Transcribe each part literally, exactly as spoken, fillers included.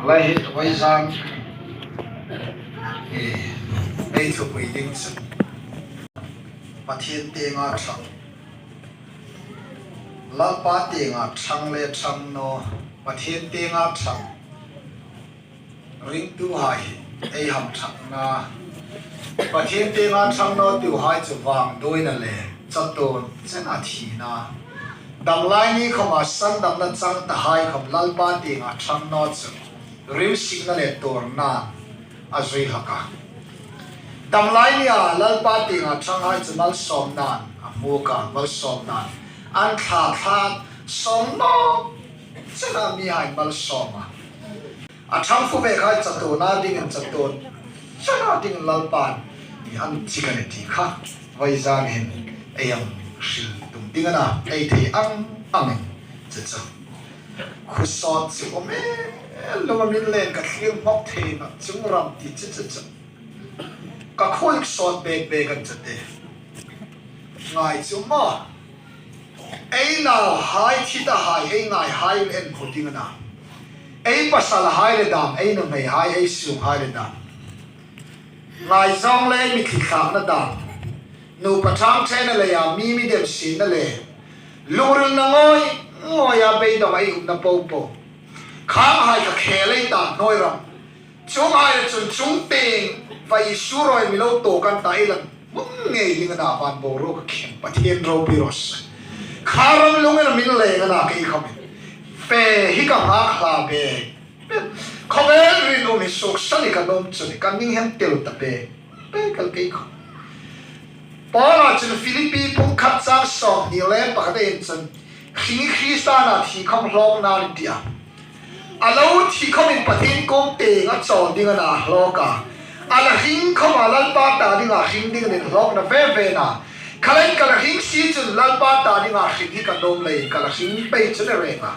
Lai hi vawizan, eh, ei thupui ding chu Pathien tienga ṭhang, Lalpa tienga ṭhang le ṭhang naw, Pathien tienga ṭhang ringtuhai ei hamṭhatna, Pathien tienga ṭhang nawtuhai chu vangduoina le chatuon chena thina, damlai ni khawma sandamna chang tahai khawm Lalpa tienga ṭhang naw chu rimsikna le tuorna a zui hlak a. Damlai nia Lalpa tienga ṭhanghai chu malsawmnain a hmu a, malsawmnain an thla thla sawm naw chena mihai malsawm a. A ṭhang fuk ve khai chatuona dingin chatuon chena dingin Lalpan mi an chik a ni ti kha vawizan hin ei hang hril tum ding a na, ei thei ang angin chu chu. Khusawt chu awm el lo, a min len ka thlir hmawk thei naw, chung ram ti chu chu chu. Ka khuo sawt bek bek a ni chu te. Ngai chu maw. Ei nauhai thi tahai, ei ngaihai le en khu ding a na. Ei pasalhai le dam, ei nuhmeihai, ei sunghai le dam. Ngaizawng le mitthli thlakna dam. Nupa ṭhang ṭheina leia mi mi dem sinna le. Lungrilna ngawi ngawia beidonga ei umna po po. Khanghai kha khel ei ta hnuoi ram. Chuonghai le chun chungtieng, va Isu rawi mi lo tuok an ta ei la hmun ngei ding a na, van boruok kheng Pathien ropui raw se. Kha ram lungin a min leng a na kei khawmin. Fe hi ka nghak hla bek. Khawvel rinum hi suoksan hi ka nuom chu ni, ka ning hi a tel ta bek. Bek el kei khawm. Paula chun Philippi bung khat chang sawmhni le pakhat-a chun, hring hi Krista-a thi khawm hlawkna a nih a ti a. A lo thi khawmin Pathien kuom tienga chawl ding a na hlawk a. A la hring khawma Lalpa ta dinga hring dingin hlawkna ve ve a na. Kha lei ka la hring si chun Lalpa ta dinga hring hi ka nuom leiin ka la hring pei chu ni reng a.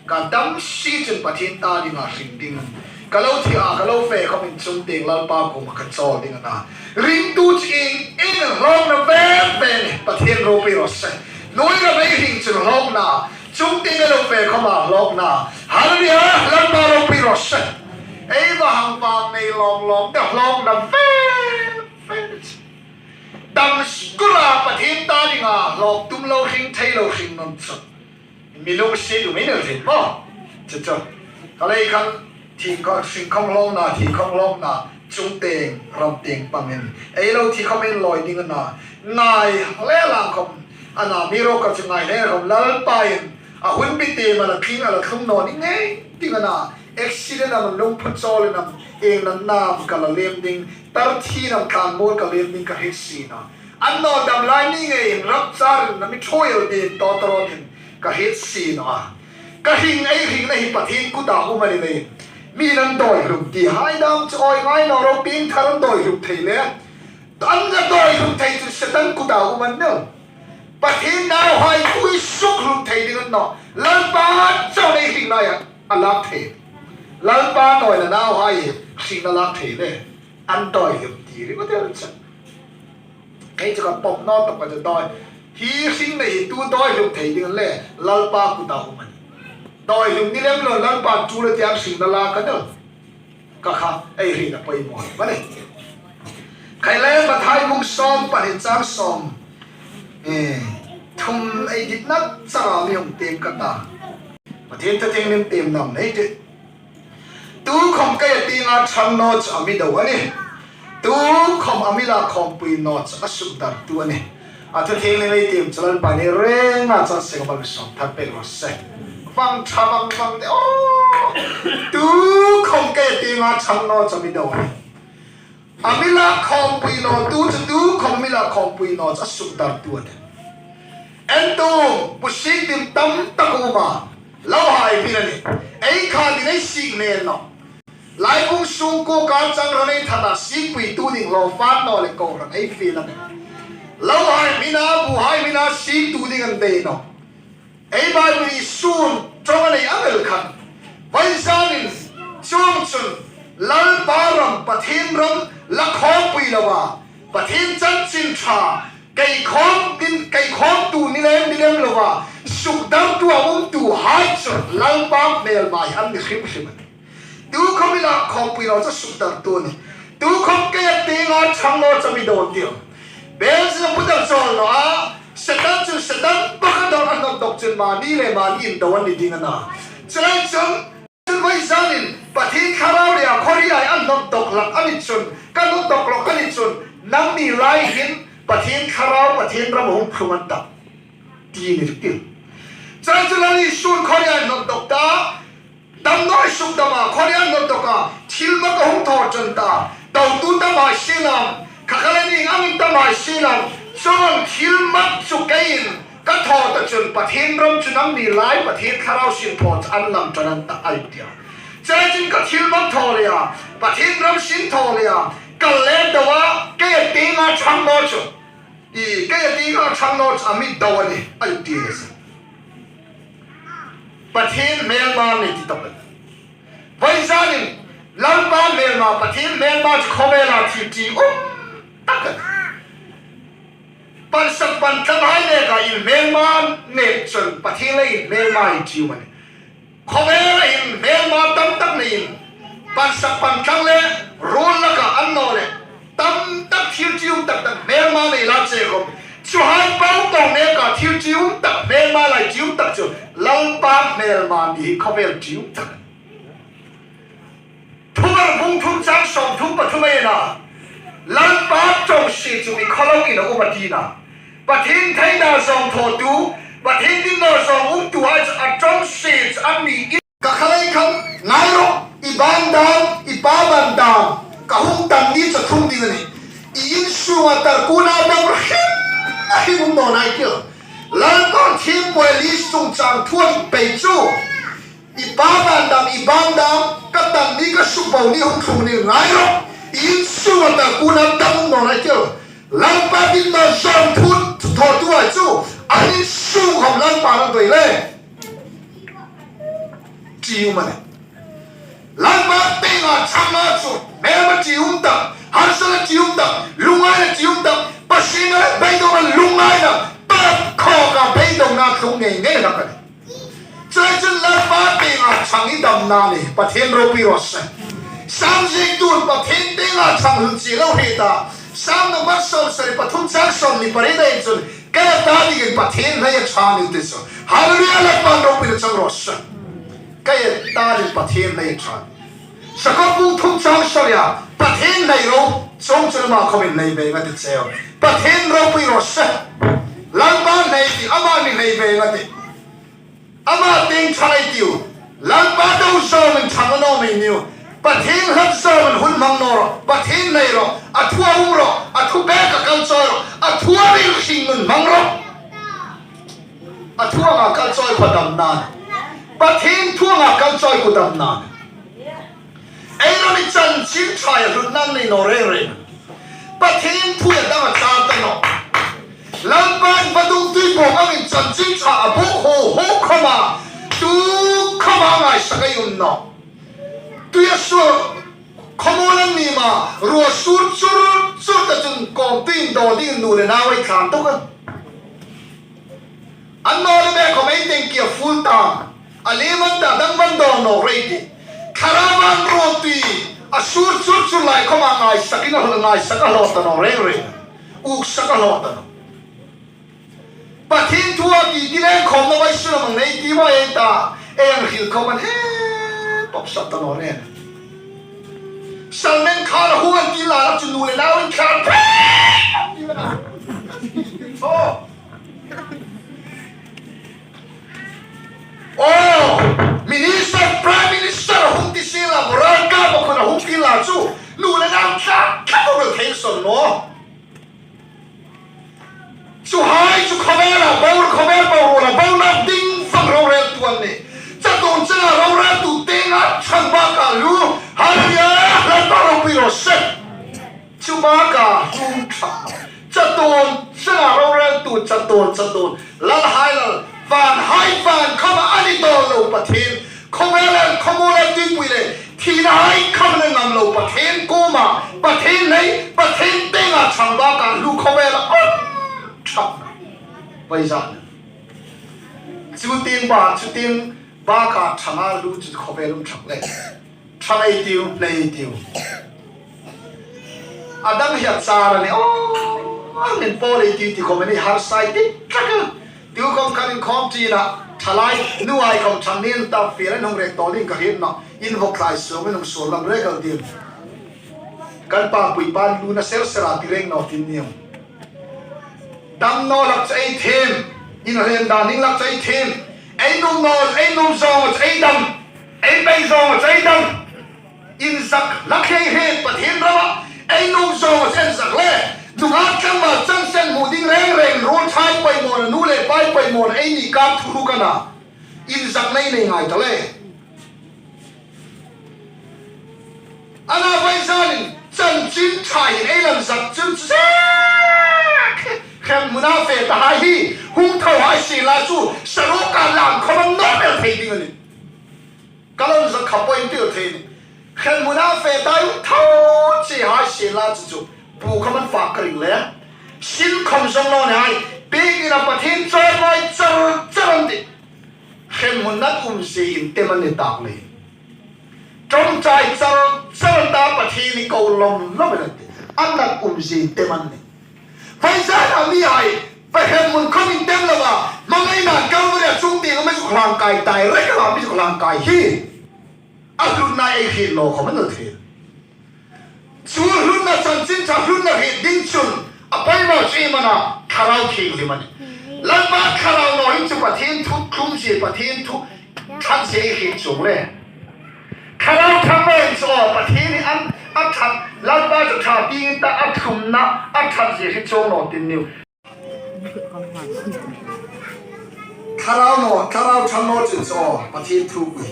Ka dam si chun Pathien ta dinga hring ding. Ka lo thi a, ka lo fe khawmin chungtieng Lalpa kuoma ka chawl ding a na. Ringtu chu ieng ieng hlawkna ve ve a nih, Pathien ropui raw se. Hnuoi ram ei hring chun hlawkna, chungtieng ei lo fe khawma hlawkna. Hallelujah, Lalpa ropui raw se. Ei va hang vang nei lawm lawm te hlawkna ve ve a nih. Dam kura Pathien ta dinga hlawk tum lo, hring thei lo, hring nuom chu mi lungsiet um ei ni thei maw. Chu chu. Kha lei khan thi khawm, hring khawm hlawkna, thi khawm hlawkna, chungtieng, ramtieng pangin ei lo thi khawmin lawi ding a na. Ngai le lang khawm a na, mi ro ka chu ngai le khawm Lalpain a hun bi te ma la tling a la thlung naw ni ngei ding a na. Accident am, lungphu chawlin am, ieng natna am ka la lem ding, tar thin am, tlan mawl ka lem ding ka hriet si a na. An naw dam lai ni ngeiin rapture-in a mi ṭhuoi el ding tawtawrawin ka hriet si naw a. Ka hring, ei hringna hi Pathien kuta um a ni leiin, mi'n an dawi hlum ti hai dam chu awi ngai naw ro, piengthar an dawi hlum thei le. An dawi hlum thei chu Setan kuta um a ni naw. Pathien nauhai thui suk hlum thei ding a ni naw. Lalpa chauh ei hringna a lak thei. Lalpa nawina nauhai hringna lak thei le. An dawi hlum ti ri ma tel chu. Kei chu ka pawm naw tawk ka chu dawi. Hi hringna hi tu dawi hlum thei ding le Lalpa kuta um a nih. Dawi hlum ni lem lo, Lalpa tu le tiang hringna lak a ni naw. Kha kha ei hrietna poimaw a nih. Khai le Mathai bung sawm pahni chang sawm, eh, thum ei dit nasa chara mi hung tiem ka ta. Pathien thu thienghlim tiem nam nei ti. Tukhawm keia tienga ṭhang naw chu a mi do a nih. Tukhawm a mi lak khawmpui naw chu a sukdartu a nih. A thu thienghlim ei tiem chu Lalpa ni renga chang seng a bal sawm thar pek raw se. Vang ṭha vang vang de aw. Tukhawm keia tienga ṭhang naw chu a mi do a nih. A mi lak khawmpui naw tu chu tukhawm a mi lak khawmpui naw chu a sukdartu a nih. En tu, bu sik dim tam tak a um a. Lo hai hmin a nih. Ei kha ding ei sik nen naw. Laibung sung kuo kar chang ran ei that a, sikpuitu ding lo fat naw le ko ran ei fiel a nih. Lo hai hmin a, bu hai hmin a, siktu ding an dei naw. Ei Bible-in sun ṭawng a nei ang el khan. Vawizanin chuong chun Lalpa ram, Pathien ram la khawmpui lo a, Pathien chanchin ṭha kei khawm din, kei khawmtu ni lem ni lem lova sukdartu a umtuhai chu Lalpa hmelma hi an ni hrim hrim a nih. Tukhawm i lak khawmpui naw chu sukdartu a nih. Tukhawm keia tienga ṭhang naw chu mi dawn tir. Beelzebub putar chawl naw a, Setan chun Setan pakhat dawr a hnawt dawk chun mani le mani indo a ni ding a na. Chuleiin chun, chun vawizanin Pathien Thlarau le a khawriai a hnawt dawk hlak a ni chun, ka hnawt dawk hlak a ni chun, nangni lai hin Pathien Thlarau, Pathien ram a hung thlung an tah. Ti ni tir. Chuleiin chun Lal Isu'n khawriai hnawt dawk ta, damnaw i sukdam a, khawriai hnawt dawk a, thilmak a hung thaw ṭan ta, dotu tam hai sien la, kha kha le ni ang tam hai sien la, chuong thilmak chu keiin ka thaw ta chun Pathien ram chu nangni lai Pathien Thlarau sin thaw chu an lam ṭan an tah a ti a. Chuleiin chun ka thilmak thaw le a, Pathien ram sin thaw le a, ka let do a, keia tienga ṭhang naw chu. I, keia tienga ṭhang naw chu a mi do a nih, a ti a nih. Pathien hmelma ni ti tawp a nih. Vawizanin Lalpa hmelma, Pathien hmelma chu khawvela thil ṭium tak a nih. Pansak pantlang hai neka inhmelma nek chun Pathien le inhmelma hi ṭium a nih. Khawvela hin hmelma tam tak neiin, pansak pantlang le ruol laka an naw le, tam tak thil ṭium tak tak hmelma nei la che khawm. Chuhai po po neka thil ṭium tak hmelma lai ṭium tak chu Lalpa hmelma ni hi khawvel ṭium tak. Thuvar bung thum chang sawmthum pathum ei na. Lalpa ṭawngsie chu mi khawloin a um a ti a na. Pathien theina zawng thawtu, Pathien dinnaw zawng umtuhai chu a ṭawngsie chu an ni. Ka kha lei khan ngai rawh, i ban dam, i pa ban dam, ka hung tan ni chu a thung ding a nih. I insunga tarkuna dam hrim hrim um naw nai tir. Lalpa thiempu Eli chungchang thu a pei chu. I pa ban dam, i ban dam, ka tan ni ka suk bo ni hung thlung ni ngai rawh. I insunga tarkuna dam um naw nai tir. Lalpa dinnaw zawng thawtuhai chu an insung khawm Lalpa an doi le. Ṭium a nih. Lalpa tienga ṭhangna chu hmelma ṭium tak, harsatna ṭium tak, lungngaina ṭium tak, Pathien le beidongna lungngaina tak khawka beidongna tlung ngei ngei hlak a nih. Chuleiin chun Lalpa tienga ṭhang i damna ni, Pathien ropui raw se. Sam ziektu'n Pathien tienga ṭhang hun chi lo hre ta. Sam number sawmsari pathum chang sawmhni pariet-a chun, keia ta dingin Pathien hnai a ṭha ni ti chu. Hallelujah, Lalpa ropuina chang raw se. Keia ta dingin Pathien hnai a ṭha. Jakob bung thum chang saria, Pathien hnai ro, chuongchun ama khawmin hnai ve ngat a tih. Pathien ropui raw se. Lalpa hnai ti, ama mi hnai ve ngat a tih. Ama tieng ṭhang ei tiu. Lalpa deu zawngin ṭhang a nawm ei tiu. Pathien hlat zawngin hun hmang naw rawh. Pathien hnai rawh. A thu a um rawh. A thu bek a kal chawi rawh. A thu a hril hringnun hmang rawh. A thu anga kal chawi kha damna. Pathien thu anga kal chawi kha damna. Ei ram hi chanchin ṭha a hlutna nei naw reng reng. Pathien thu a dang a tlak ta nawh. Lalpa'n vadung tui bawng angin chanchin ṭha a bawk ho ho khawma, tu khawma ngaisak ei um nawh. Tui a suol khawmuol an ni ma, ruo sur chur chur ta chun kawmtuiin daw dingin nu le nau ei thlan tawk a. An naw le bek khawm ei tengki a full ta, a liem an ta, dang van dawn naw rei ti. Thlarau an ruotui a sur chur chur lai khawma ngaisakin a hlawt, ngaisak a hlawt ta naw reng reng. Uksak a hlawt ta naw. Pathien thu a ti ti leng khawmna vawisun a mang nei ti mai ei ta. Ei ang hril khawm an he pawp sat ta naw reng. Salmen khan a hung an ti lai chu nu le nau in khan. Oh. Oh, Minister, Prime Minister a hung ti sien la, Moral Cup a khun a hung ti la chu, nu le nau tla, tla ko thei son lo. Chuhai chu khawvela, bo khawvel boruola, bo na ding fang roreltu an nih. Chatuon changa roreltu tienga ṭhang baka lu, Hallelujah, Lalpa ropui raw se. Chu baka hung ṭha. Chatuon changa roreltu chatuon chatuon. Lalhai Lal, vanhai van khawma a ni dawn lo Pathien. Khawvel le, khawmuol le, tuipui le, thina hai khawm le ngam lo Pathien kuoma. Pathien hnai, Pathien tienga ṭhang baka lu khawvela um ṭhak. Vawisun. Chu tieng ba, chu tieng baka ṭhanga lu chu khawvel um ṭhak le. Ṭhang ei tiu, hnei ei tiu. A dang hi a char a ni, aw, a min pawl ei tiu ti khawm a ni, harsa ei ti ṭak a. Tukhawm khan inkhawm ṭin a, ṭhalai nuhai khawm ṭhang nin ta fiel an hung rek tawl ding ka hriet nawh. In vawk thlai sung in hung suol lam rek a tiu. Kan pa pui pa lu na ser ser a ti reng naw ti ni. Dam naw lak chu ei thiem, inrem dan ding lak chu ei thiem. Ei nuom naw, ei nuom zawng chu ei dam, ei bei zawng chu ei dam. Inzak lak hei hei Pathien rama, ei nuom zawng chu ei zak le. Nunghak tlangval changsen hmu ding reng reng, ruol thai poimawna, nu le pa poimawna, ei ni kap thuruk a na. Inzak nei nei ngai ta le. A na vawizanin chanchin ṭha hin ei lam zak chun chu zek. Hremhmuna fe ta hai hi, hung tho hai si la chu, saruka lam khawm an nawk el thei ding a nih. Ka lam zak kha point tel thei ni. Hremhmuna fe ta hung tho chi hai si la chu chu, bu khawm an fak ka ring le. Sin khawm zawng naw ni hai, pik ina Pathien chawi mai char char an tih. Hremhmun nan umzie in tem an ni tak le. Ṭawngṭai char char ta Pathien i ko lawm lawm an ti. An nan umzie in tem an ni. Vawisun a mihai, Pathien hremhmun khawm in tem lo a, hmangaina Kalvari-a chungtieng a mi zuk hlang kai, direct-a mi zuk hlang kai hi. A hlutna ei hriet naw khawm a ni thei. Chu hlutna, chanchin ṭha hlutna hriet ding chun a poimaw chu iem a na, thlarau thienghlim a nih. Lalpa thlarau naw hin chu Pathien thu tlumzie, Pathien thu ṭhatzie ei hriet chuong le. Thlarau ṭha naw hin chu aw, Pathien hi an, a ṭhat, Lalpa chu ṭha tieng ta, a tlumna, a ṭhatzie hriet chuong naw ti ni. Thlarau naw, thlarau ṭha naw chun chu aw, Pathien thu pui.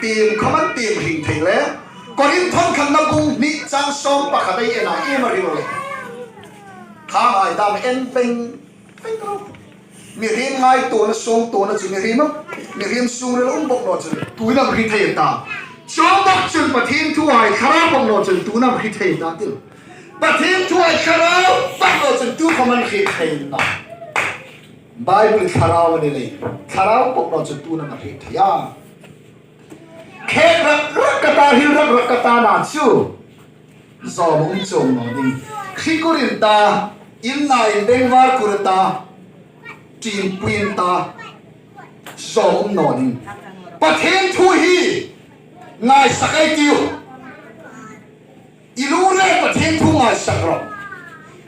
Tiem khawm an tiem hring thei le. Korinth khatna bung hni chang sawm pakhat ei en a, iem a hril le. Thanghai dam en peng peng ro. Mihriem ngaituona, suongtuona chu mihriem, mihriem sung ril um bawk naw chun tuin am hre thei ta. Chuong bawk chun Pathien thu hai thlarau bawk naw chun tuin am hre thei ta ti. Pathien thu hai thlarau bawk naw chun tu khawm an hre thei naw. Bible thlarau a ni le, thlarau bawk naw chun tuin am hre thei a. Khek rak rak ka ta, hril rak rak ka ta na chu. Zawm um chuong naw ding. Hri kurin ta, in na in bengvar kur ta, ṭin puin ta, zawm um naw ding. Pathien thu hi ngaisak ei tiu. I lu reng Pathien thu ngaisak rawh.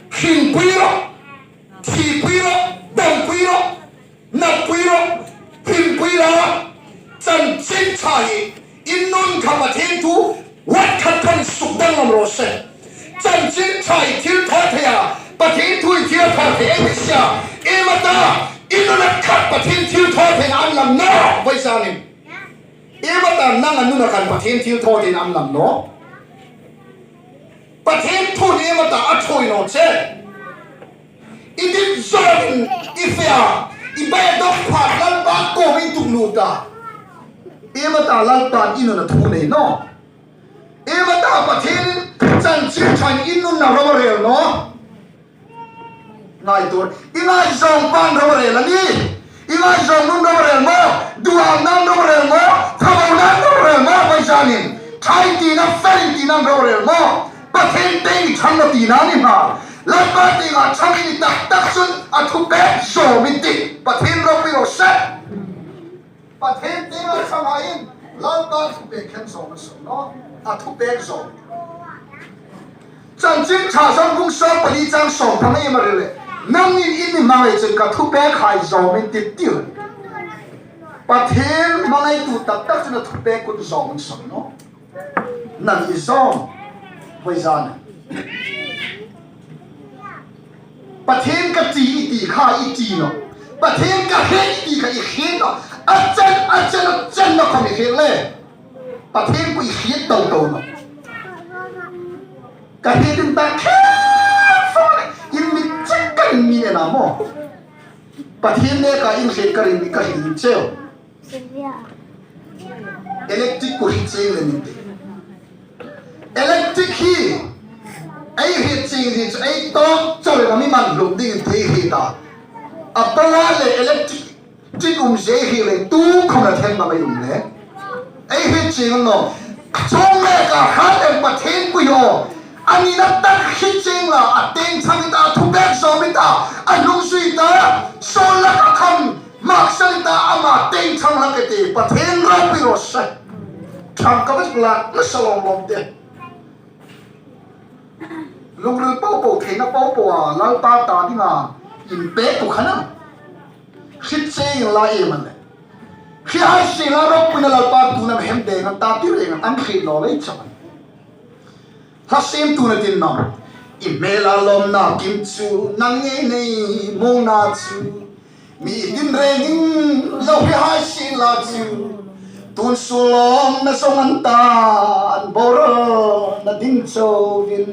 Hringpui rawh. Thipui rawh. Dampui rawh. Nappui rawh, hringpui la, chanchin ṭha hi in nun kha Pathien thu wat khat khan suk dang ngam raw se. Chanchin ṭha hi thil thaw thei a, Pathien thu hi thil thaw thei ei ni sia. Iem a ta, in nun khat Pathien thil thaw thei an lam naw, vawisun hin. Iem a ta, nang a nun khan Pathien thil thaw thei an lam naw. Pathien thu iem a ta, a thawi naw che. I dit zawngin i fe a, i beidong phat Lalpa kuom i tuk lut a. Iem a ta Lalpan i nun a thu nei naw. Iem a ta Pathien chanchin ṭha in nun a ro rel naw. Ngaituo, i ngai zawng pan ro rel a nih. I ngai zawng nun ro rel maw, duhawmna ro rel maw, thabona ro rel maw, vawisun hin. Ṭha in tina, fel in tina ro rel maw. Pathien tieng i ṭhang naw tina ni maw. Lalpa tienga ṭhang i ni tak tak chun a thupek zawm i tih. Pathien ropui raw se. Pathien tienga ṭhang hai in Lalpa thupek khen zawm a sawm naw. A thupek zawm. Chanchin Ṭha Johan bung sawm pali chang sawm panga iem a hril le. Nangin in mi hmangai chun ka thupek hai zawm in tih tiu. Pathien hmangaitu tak tak chun a thupek kut zawm an sawm naw. Nang i zawm. Vawisun. Pathien ka ti i ti kha i ti naw. Pathien ka hre i ti kha i hre naw. A chen, a chen, a chen naw khawm i hre le. Pathien ku i hriet tawk tawk naw. Ka hriet ding ta kher fo le, in mi chek ka ring mi ni naw maw. Pathien neka in hriet ka ring mi ka hriet ding cheu. Electric ku hriet cheng le min ti. Electric hi ei hriet cheng hi chu ei tawk chau le mi man hlum ding in ti hriet ta. A power le electric Tin um zie hi le tu khawm la thlen ma mai um le. Sing no. Chung le ka kha ten Pathien pui ho. Ani na tak hi ching la, a teng chang ta, thupek zawm ta, a lung sui ta, sawl la ka kham, mak sal ta, ama teng chang la ke ti, Pathien ropui ro se. Tham ka vat la, na sa lawm lawm te. Lungril po po, theina po po a, Lalpa ta dinga, in pe tu khana. Hriet ching la e man le. Hri hai si la ropui na Lalpa tu na hem de ngan ta ti re ngan an hriet lo le chaw. Hla siem tu na tin no. I hmela lawmna kim chu nang ngei nei muongna chu. Mi tin rengin lo hri hai si la chu. Tun su lawmna song an ta an boral na ding chawvin.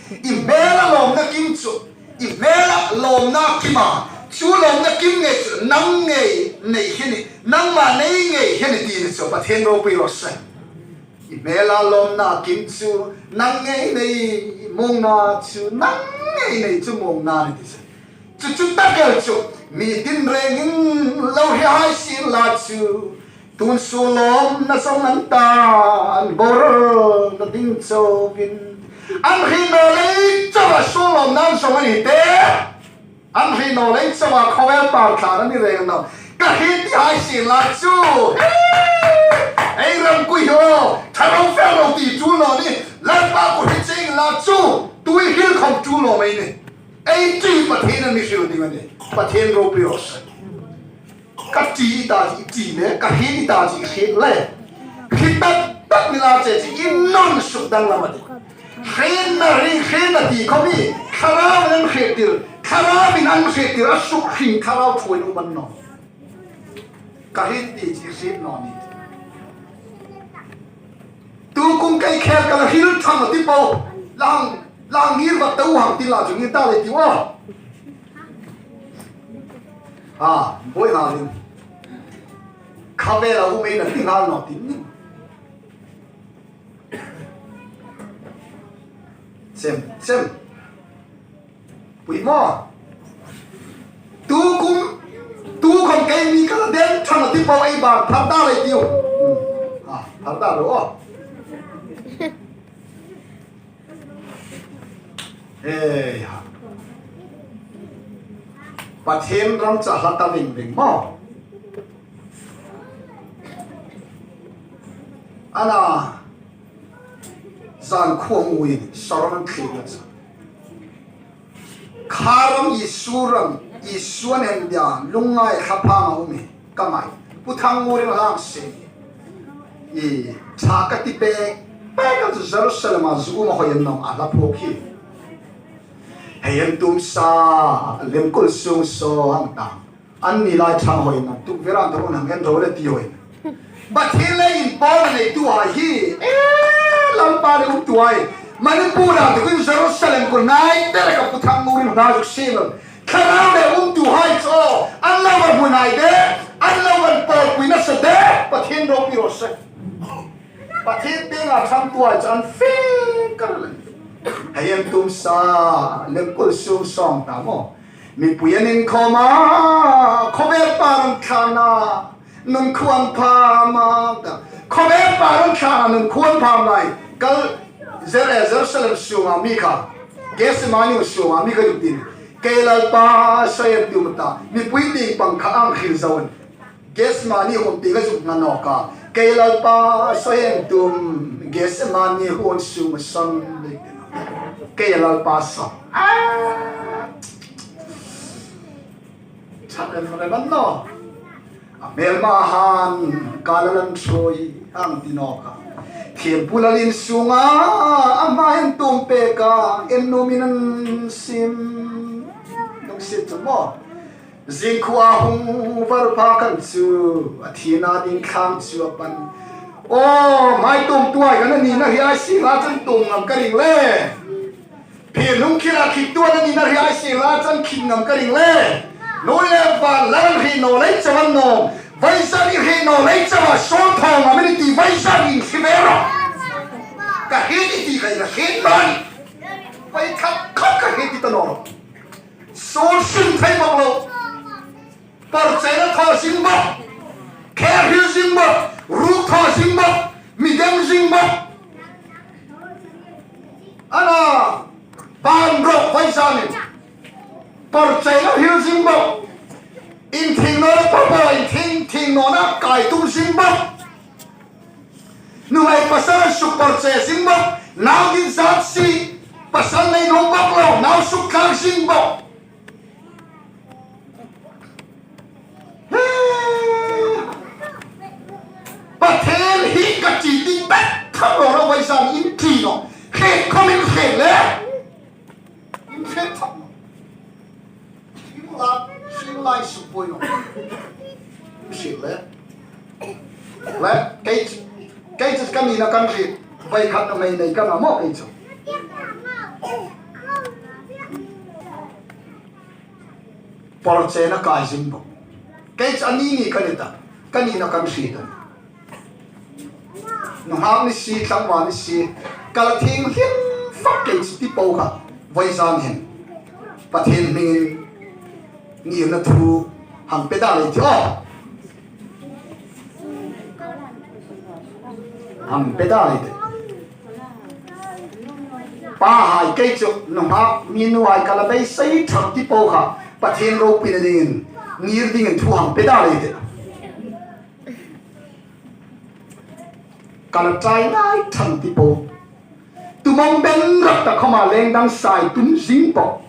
I hmela lawmna kim chu. I hmela lawmna kim a. Chu lawmna kim ngei chu nang ngei nei hi ni. Nangma nei ngei hi ni ti ni chu Pathien ropui ro se. I hmela lawmna kim chu nang ngei nei muongna chu nang ngei nei chu muongna ni ti se. Chu chu tak el chu mi tin rengin lo hri hai si la chu tun su lawmna song an ta an boral na ding chawvin. An hriet naw lei chawa su lawmna an song a ni te. An hriet naw lei chawa khawvel par tlan a ni reng naw. Ka hriet ti hai si la chu. Ei ram kui ho. Tha ro fel ro ti chu lo ni. Lalpa ko hriet ching la chu. Tui hil khom chu lo mai ni. Ei ti Pathien a mi hril ding a ni. Pathien ropui ro se. Ka ti ta chi ti le, ka hriet ta chi hriet le. Hriet tak tak ni la che chi in non suk dang la ma ti. Hrietna ri, hrietna ti khom hi, Thlarau an hriet tir, Thlarau in an hriet tir, a suk hring Thlarau thuoi u ban no. Ka hriet ti chi hriet naw ni. Tu kum kei khel ka la hril thang ti po. Lang, lang ngir va tau hang ti la chu ngir ta le ti wa. Ha, boi ha lim. Kha ve la u mei na ti ngal naw ti ni. Sem, sem. Pui maw. Tu kum, tu kum kei mi ka la den thang ti po ei ba, phat ta le tiu. Hmm. Ah, phat ta lo. Hei ha. Pathien ram cha hla ta ving ving maw. Ana, zan khuong ui, saron thli na cha. Kha ram Isu ram, Isu an en dia, lungngai kha pha ma umi, ka mai. Pu Thangnguri hang se. I, tha ka ti pe, pe ka chu Jerusalem a zu um a hoi an nong a la phuok hi. Hei an tum sa, lem kul sung so hang ta. An ni lai thang hoi na, tu vera tu hang en ro le ti hoi. Pathien le inpawlna neitu hai hi, eh, Lalpa le um tu hai. Manipur a tu in Jerusalem ko nai, te le ka Pu Thangnguri na zuk si lo. Thlarau le um tu hai chu, an lo va hmu nai de, an lo va pawlpui nasa de, Pathien ropui ro se. Pathien tienga chang tu hai chu an fe kar le. Hei an tum sa, lem kul sung song ta maw. Mipui an inkhawm a, khawvel par an thlan a, nun khuan pham a, ta. Khawvel par an thlan a, nun khuan pham lai. Kal Jer-, eh, Jerusalem sunga mi kha. Gethsemane sunga mi kha zuk tin. Kei Lalpa, sawi an tum ta. Mipui tieng pang kha an hril zo an. Gethsemane hun tieng a zuk ngha nawk a. Kei Lalpa, sawi an tum. Gethsemane hun sung a sam. Kei Lalpa sa. Ah! Chak em em an naw. A hmelma han ka la lan thui ang ti nawk a. Thiempu Lal in sunga ama en tum pek a en nuom in an sim. Nung sit chu maw. Zing khua hung var pha kan chu a thina ding thlang chu a pan. Aw, mai tum tuai kan a ni na hi ai si la chan tum ngam ka ring le. Phi lungkhira khit tuan a ni na hriai si la chan khit ngam ka ring le. Nuoi le van lan hriet naw lei chaw an nawm. Vawisun i hriet naw lei chaw a sawl thaw ngam a ni ti vawisun in hre ve rawh. Ka hriet i ti kha i la hriet naw a nih. Vai khat khat ka hriet i ta naw rawh. Sawl sin thei bawk lo. Por cheina thaw zing bawk. Kher hril zing bawk. Ruk thaw zing Pawrchei lo hril zing bawk. Inthieng nawna pawpaw, inthieng, inthieng nawna kai tum zing bawk. Nuhmei pasal suk pawrchei zing bawk. Nau dit zat si, pasal nei nuom bawk lo, nau suk tlak zing bawk. Pathien hi ka ti ti pek tham lo, lo vai zan in ti naw. Hriet khawm in hriet le. In hriet tham naw. Hring lai, hring lai suk poi naw. In hriet le. Le, kei, kei chu ka nina kan hriet. Vai khat nuhmei nei ka na maw kei chu. Pawrchei a kai zing bawk. Kei chu a ni ni ka ni ta, ka nina kan hriet a. Nunghak ni si, tlangval ni si, ka la thieng hlim fak kei chu ti po kha. Vai zan hin Pathien hmingin ngirna thu hang pe dai ti aw. Hang pe dai ti. Pahai, kei chu nunghak mi nuhai ka la beisei tham ti po kha, Pathien ropuina dingin, ngir dingin thu hang pe dai ti. Ka la ṭai ngai tham ti po. Tumang ben rak ta khawma leng dang sai tum zing po.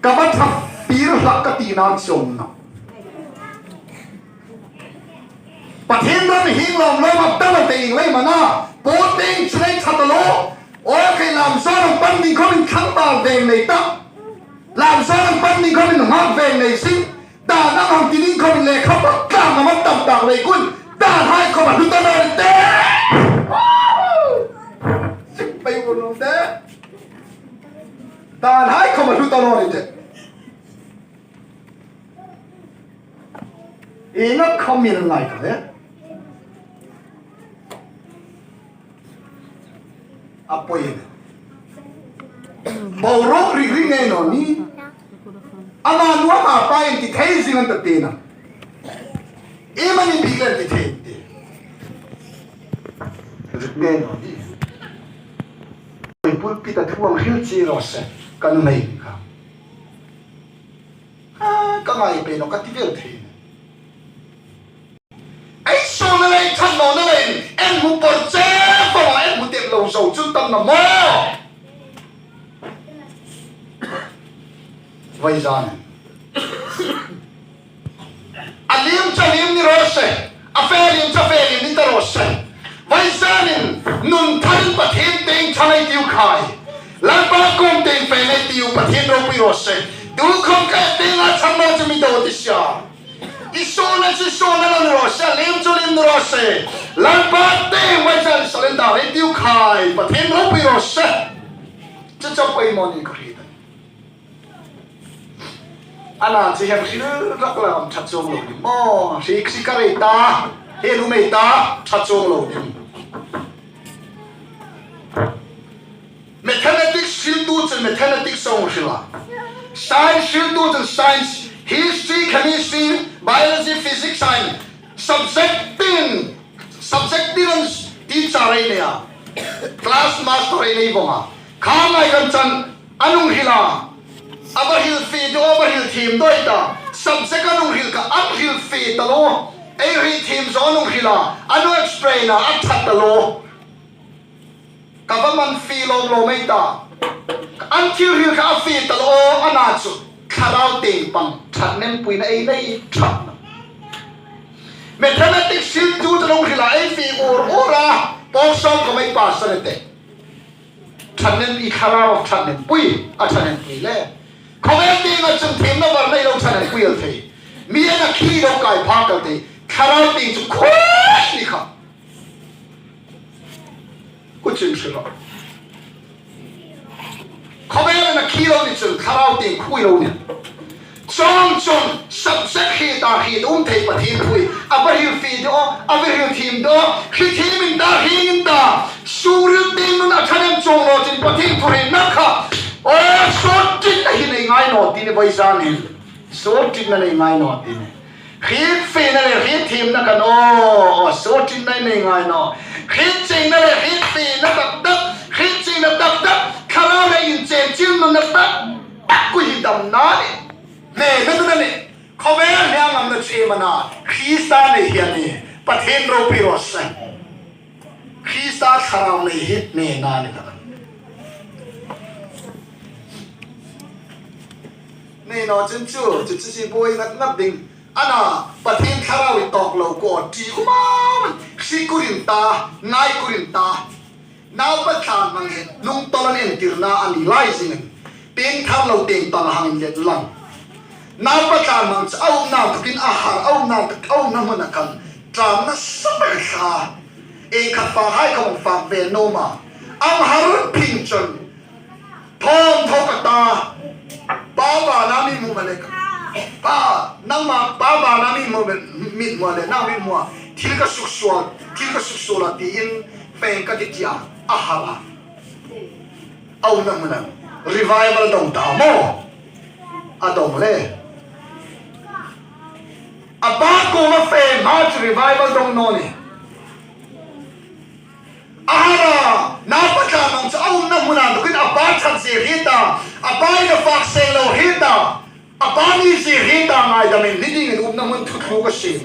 Ka va ṭha fir hlak ka tina chu a um nawh. Pathien ram hi lawm lawm a ta lo te ieng lei am a na. Pathien chu nei ṭha ta lo. Aw, kei lam zawng pan ding khawmin tlangval veng nei ta. Lam zawng pan ding khawmin nunghak veng nei si. Dan a hang ti ding khawmin lekha pa tlang a tam tak lei kun. Dan hai khawm a hlu ta naw ni te. Sik pei u naw ni te. Dan hai khawm a hlu ta naw ni te. Ina khawmin ngai ta le. A poi. Boruok ri ri ngei naw ni. Ama nu ama pain ti thei zing an ta ti na. Iem a ni bik le ti thei ti. Ri ngei naw ni. Pulpit-a thu hang hril chi raw se. Ka nuhmei kha. A, ka ngai pei naw ka ti vel thei. Ei suolna lei, ṭhat nawna leiin, ei hmu por che fo, ei hmu tek lo zo chu tam naw maw. Vai zan. A liem chu liem ni raw se, a fe liem chu fe liem ni ta raw se. Vai zanin, nun tharin Pathien tieng ṭha nei tiu khai. Lalpa kuom tieng fe nei tiu Pathien ropui raw se. Tu khawm ka tienga ṭhat naw chu mi do ti sia. I suolna chu suolna lo ni raw se, a liem chu liem ni raw se. Lalpa tieng vai zan surrender nei tiu khai, Pathien ropui raw se. Chu chu poimaw ni ka hriet a. A na chu hang hril rak lam ṭha chuong lo ni maw. Hriek si ka rei ta, he lu mei ta, ṭha chuong lo ni. Mathematics hriltu chun mathematics a hung hril a. Science hriltu chun science, history, chemistry, biology, physics, science, subject tin, subject tin an teacher ei nei a. Class master ei nei vong a. Kha ngai kan chan an hung hril a. A va hril fie daw, a va hril thiem daw ei ta. Subject an hung hril kha an hril fie ta lo. Ei hril thiem zo an hung hril a. An hung explain a, a ṭha ta lo. Ka va man fie lawm lawm ei ta. An thil hril kha a fie ta lo, a na chu thlarau tieng pang ṭhathnempuina ei nei ṭhat. Mathematics hriltu chun an hung hril a, ei fie ur ur a, pawng sawm khawm ei pass a ni teh. Ṭhathnem i thlarau ṭhathnempuina, a ṭhathnempuina le. Khawvel tienga chun thiemna var nei lo ṭhathnempuina el thei. Mi en a khi lo kai phak el thei. Thlarau tieng chu khuoi ni kha. Kuchin si lo. Khawvel en a khi lo ni chun thlarau tieng khuoi lo ni. Chuongchun subject hriet a hriet um thei Pathien thu hi. A va hril fie daw, a va hril thiem daw, hril thiem in ta, hril in ta. Suk hril tieng nun a ṭhahnem chuong naw chun Pathien thu hrietna kha. Aw, sawt ṭin a hi nei ngai naw ti ni vai zanin. Sawt ṭin a nei ngai naw ti ni. Hriet fiena le hriet thiemna kha naw. Aw, sawt ṭin a nei ngai naw. Hriet chiengna le hriet fiena tak tak. Hriet chieng tak tak, Thlarau le inchen chil nunna tak tak khu hi damna a nih. Hme na dun a nih. Khawvel hniang ngamna chu iem a na, Krista nei hi a nih. Pathien ropui raw se. Krista Thlarau nei hi hme na ni tak. Nei naw chun chu, chu chu si buoi ngat ngat ding. A na, Pathien Thlarau i tawk lo kha, ti um am, si kurin ta, ngai kurin ta. Naupa tlanhmang hi hnungtawl an entirna a ni lai zingin, piengthar lo tieng pang hang inlet lang. Naupa tlanhmang chu a umna tukin a har, a umna tuk, a umna hmuna khan ṭam nasa tak a tla. Ieng khat fak hai khawm fak ve naw ma. Ang harun phing chun, thawm thaw ka ta. Pa bana mi hmu ma le ka. Pa, nangma pa bana mi hmu ma le, mi hmu le, nang mi hmu a. Thil ka suksuol, thil ka suksuol a tiin, feng ka ti tia, a har a. A umna hmuna revival dong ta maw. A dong le. A pa kuoma fe hma chu revival dong naw ni. A har a, naupa tlanhmang chu a umna hmuna tukin a pa ṭhat zie hriet a, a pa in a fak seng lo hriet a, a pa ni zie hriet a, ngaidamin ni dingin umna hmun thuthluk a siem.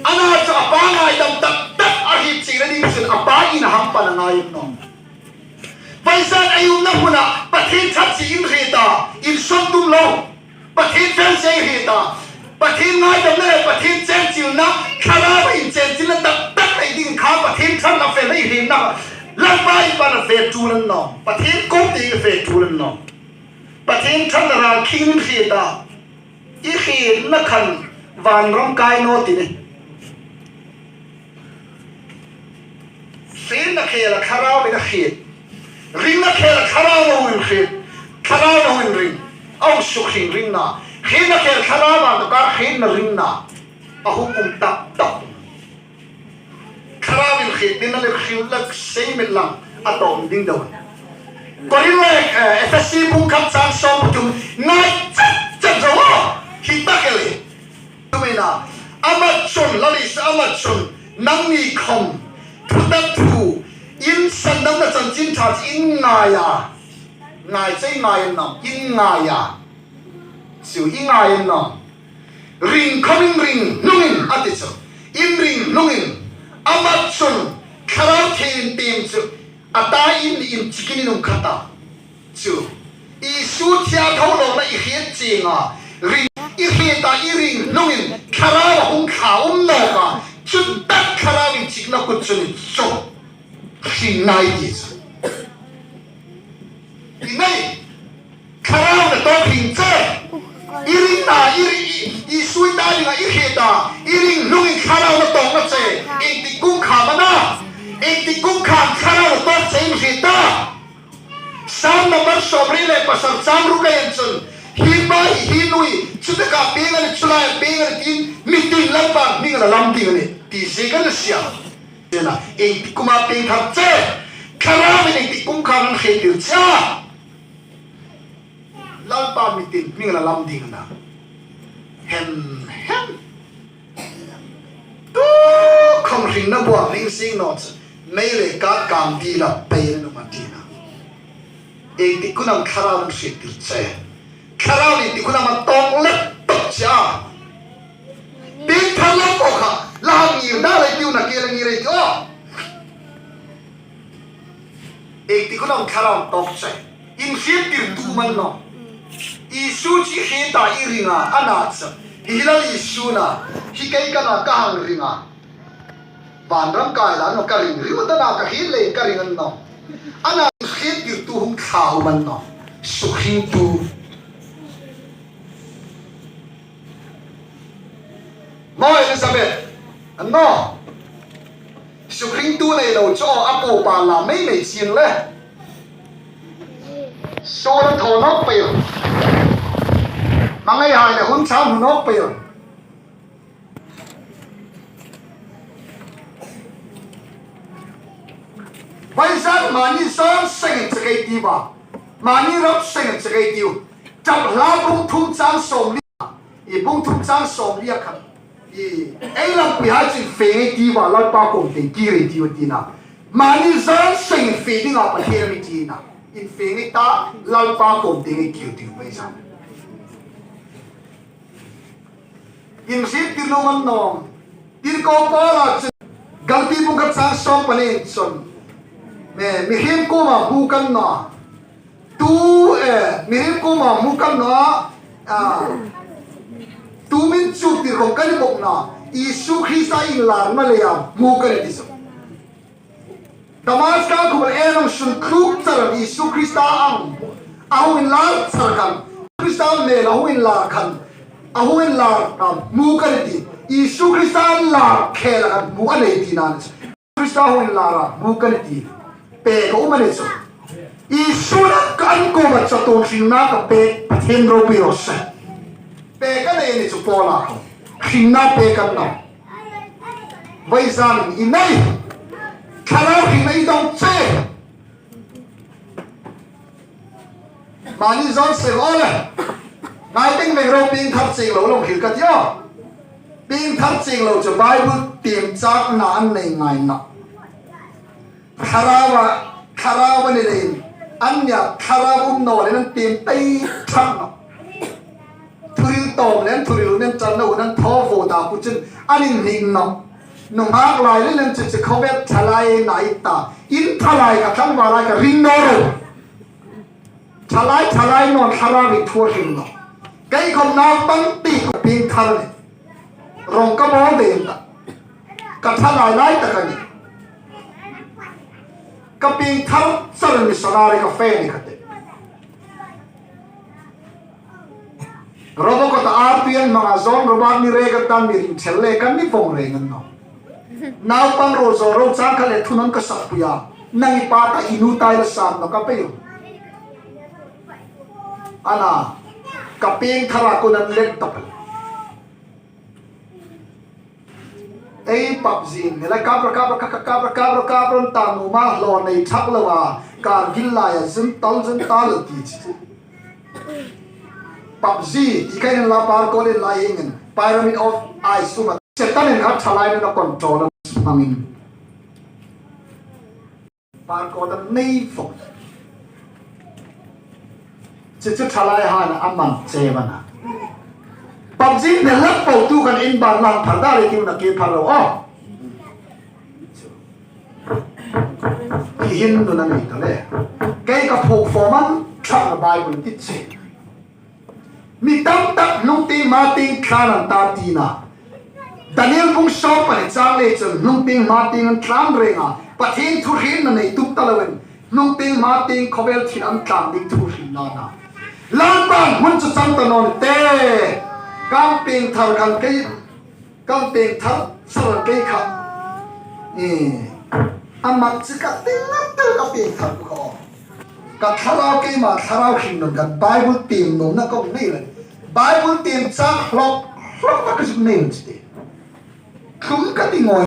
A na chu a pa ngaidam tak tak a hriet chieng ding chun a pa in a hang pan a ngai naw. Vawisun ei umna hmuna Pathien ṭhat zie in hriet a, insawm tum lo. Pathien fel zie hriet a, Pathien ngaidamna le Pathien chenchilna, Thlarau inchen chilna tak tak ei ding kha Pathien ṭhatna fel ei hrietna. Lalpa in pan a fe tul a ni naw. Pathien kuom tieng a fe tul a ni naw. Pathien ṭhatna ral khing in hriet a. I hrietna khan vanram kai naw ti ni. Hrietna khela Thlarauin a hriet. Ringna khela Thlarauin hriet. Thlarauin ring. Aw, suk hring ringna. Hrietna khela Thlarau a tuk a, hrietna ringna. A hung um tak tak. Thlarauin hriet ding a le hriet lak sei met lang a tawm ding deu. Korin le, eh, Efesi bung khat chang sawm pathum ngai chat chat zo a. Hi tak el hi. Tumina, ama chun, Lal Isu ama chun, nangni khom, thutak thu, in sandamna chanchin ṭha chu in ngai a. Ngai chu i ngai naw, in ngai a. Chu i ngai naw. Ring khom in ring hnungin a ti chu. In ring hnungin, ama chun, Thlarau Thienghlim chu, a ta in, in chikin in um kha ta. Chu, Isu thia tho lawmna i hriet chieng a, ring, i hriet a i ring hnungin Thlarau a hung thla um nawk a, chun tak Thlarau inchikna kut chun chu hringna i ti chu. I nei, Thlarau na tawk hring che. I ringna, i ri, i, Isu i ta dinga i hriet a, i ring hnungin Thlarau na tawk na che. Iengtik kum kham a na, iengtik kum kham Thlarau na tawk che in hriet a. Sam number sawmriet le pasari chang ruk a en chun, hi pa hi, hi nu hi, chu taka pieng a nih, chu laia pieng a nih tiin, mi tin Lalpa hming a la lam ding a nih, ti ziek a ni si a. Chena, iengtik kuma pieng thar che, Thlarauvin iengtik kum khan an hriettir che a. Lalpa mi tin hming a la lam ding a na. Hem, hem. Tu khom hringna buak ning sing naw chu, mei le kat kam ti la pei na ma ti na. Iengtik kunam Thlarauin hriettir che. Thlarau ni ti kunam a tawk lek tak che a. Pieng thar lam po kha, la hang ngir da le tiu na ke la ngir ei tiu. Iengtik kunam Thlarau tawk che. In hriettirtu man naw. Isu chu i hriet a i ring a, a na chu. Hi hi Lal Isu na. Hi kei ka na ka hang ring a. Vanram kai la naw ka ring. Ring ta na ka hriet le ka ring a ni naw. A na hriettirtu hung thla um a ni naw. Sukhringtu. Maw Elizabeth, a ni naw. Sukhringtu nei lo chu a po pa la mei mei chin le. Suol thaw nawk pei. Hmangaihai le hun chang hmu nawk pei. Vawisun mani san seng che kei ti va. Mani rap seng che kei tiu. Chak hla bung thum chang sawmli. I bung thum chang sawmli a khan. I, ei lampuihai chun fe ngei ti va, Lalpa kuom tieng kir ei tiu ti na. Mani zan seng fe dinga Pathien a mi tina. Infe ngei ta, Lalpa kuom ding i kil ding mai zan. Inzin tir lo man nawm. Tirko Paula chun Galati bung khat chang sawm pali chun, mi, mihriem kuoma hmu kan naw. Tu, eh, mihriem kuoma hmu kan naw. Ah, tu min chu tirko kan ni bawk naw. Isu Krista inlarna leia hmu kan ni ti chu. Damaska khuo en ang sun tluk char Isu Krista ang a hung inlar char khan, Krista hmel a hung inlar khan, a hung inlar khan hmu kan ni ti. Isu Krista inlar khel khan hmu a nei tina a ni chu. Krista hung inlar a hmu kan ni ti. Pek a um a ni chu. Isu na kan kuoma chatuon hringna ka pek, Pathien ropui raw se. Pek a nei a ni chu Paula khan. Hringna pek kan naw. Vawisun i nei. Thlarau hringna i dawng che. Mani zan seng aw le. Ngai teng meng ro pieng thar chieng lo lo hril ka ti aw. Pieng thar chieng lo chu Bible tiem chakna an nei ngai naw. Thlarau a, thlarau a ni leiin. An nia thlarau um naw leiin an tiem pei thar naw. Thuhril tawm le thuhril nen channa hun an thaw vo ta ku chun an inhnik naw. Nunghak lai le len chu chu khawvel thalai na i ta. In thalai ka tlangval lai ka ring naw ro. Thalai, thalai naw thlarau i thu hring naw. Kei khom naupang ti ka pieng thar ni. Rong ka bawl ve ta. Ka thalai lai ta ka ni. Ka pieng thar char missionary ka fe ni ka ti. Robo ko ta artian manga zon Robert ni re ka tan mi ring thel le kan ni phong re ngan no. Naupang ro zo ro chang kha le thunan ka sak puya. Nang i pa ta i nu tai la sam no ka pe yo. Ana, ka pieng thara ko nan let ta pe. Ei PUBG in, la kapra, kapra, ka, ka, kapra, kapra, kapra, ta nu ma lo nei thak lo a, ka gil lai a zun tal, zun tal ti chi. PUBG, ti kai la par ko le lai ing, Pyramid of Ice, suma. Satan in khat thalai na control a hmangin. Par ko ta nei fo. Chu chu thalai han a man che mana. PUBG ne lak po tu kan in ban lang phar da le kiu na ke phar lo o. Hi hin nu na nei ta le. Kei ka phok fo man thak na Bible ti che. Mi tam tak hnungtieng hmatieng tlan an ta tina. Daniel bung sawm pahni chang li chun hnungtieng hmatieng an tlan reng a. Pathien thu hrietna nei tum ta loin hnungtieng hmatieng khawvel thil an tlan ding thu hrietna na. Lalpan hmun chu chang ta naw ni te. Kan pieng thar kan kei Kan pieng thar char kei kha. E, a mak chu ka ting a tel ka pieng thar kha. Ka thlarau keima thlarau hring nun kan Bible tiem nuom na kong nei le. Bible tiem chak hlawk, hlawk ka zuk nei nun chi te. Tlum ka ti ngawi